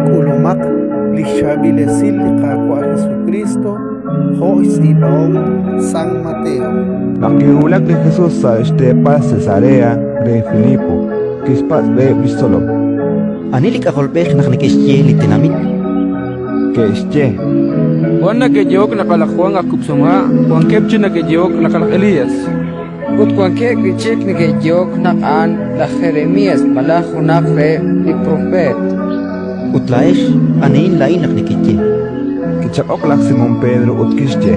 K'ulumaq li xchaab'il esil li Qaawa' Jesukriist jo' xtz'iib'ahom San Mateo. Naq kiwulak li Jesus sa' xteepal Cesarea re Filipo, kixpatz' reheb' li xtzolom: Ani li K'ajolb'ej naq neke'xye li tenamit? Ke'xye: Wan neke'yehok naq a' laj Jwan aj kub'sihomha', wankeb' chik neke'yehok naq a' laj Elías. Ut wankeb' wi' chik neke'yehok naq a'an laj Jeremías malaj junaq reheb' li propeet. Ut laa'ex, anihin laa'in naq nekeye? Kichaq'ok laj Simón Pedro ut kixye: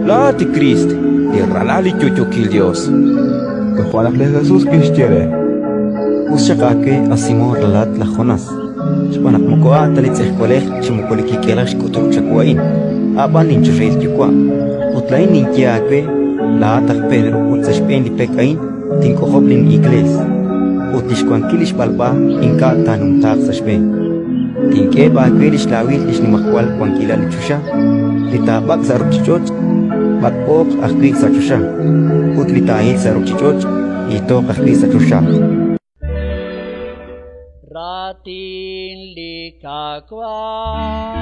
Laa'at li Kriist, li Ralal li yo'yookil Yos. Toja' naq li Jesus kixye re: Us xaq aawe, a Simón ralalat laj Jonás, xb'aan naq moko a' ta li tz'ejwalej chi moko li kik'elaj xk'utuk chawu a'in, a' b'an linchoxahil Yuwa'. Ut laa'in ninye aawe, laa'at aj Pedro ut sa' xb'een li pek a'in tink'ojob' lin'iklees, ut li xwankil li xb'alb'a ink'a' taanumtaaq sa' xb'een. Tink'eheb' aawe li xlaawil li xnimajwal wankilal li choxa, li taab'ak' sa' ruuchich'och', b'ak'b'ooq ajwi' sa' choxa, ut li taahil sa' ruuchich'och', hiitooq ajwi' sa' choxa. Raatin li Qaawa'.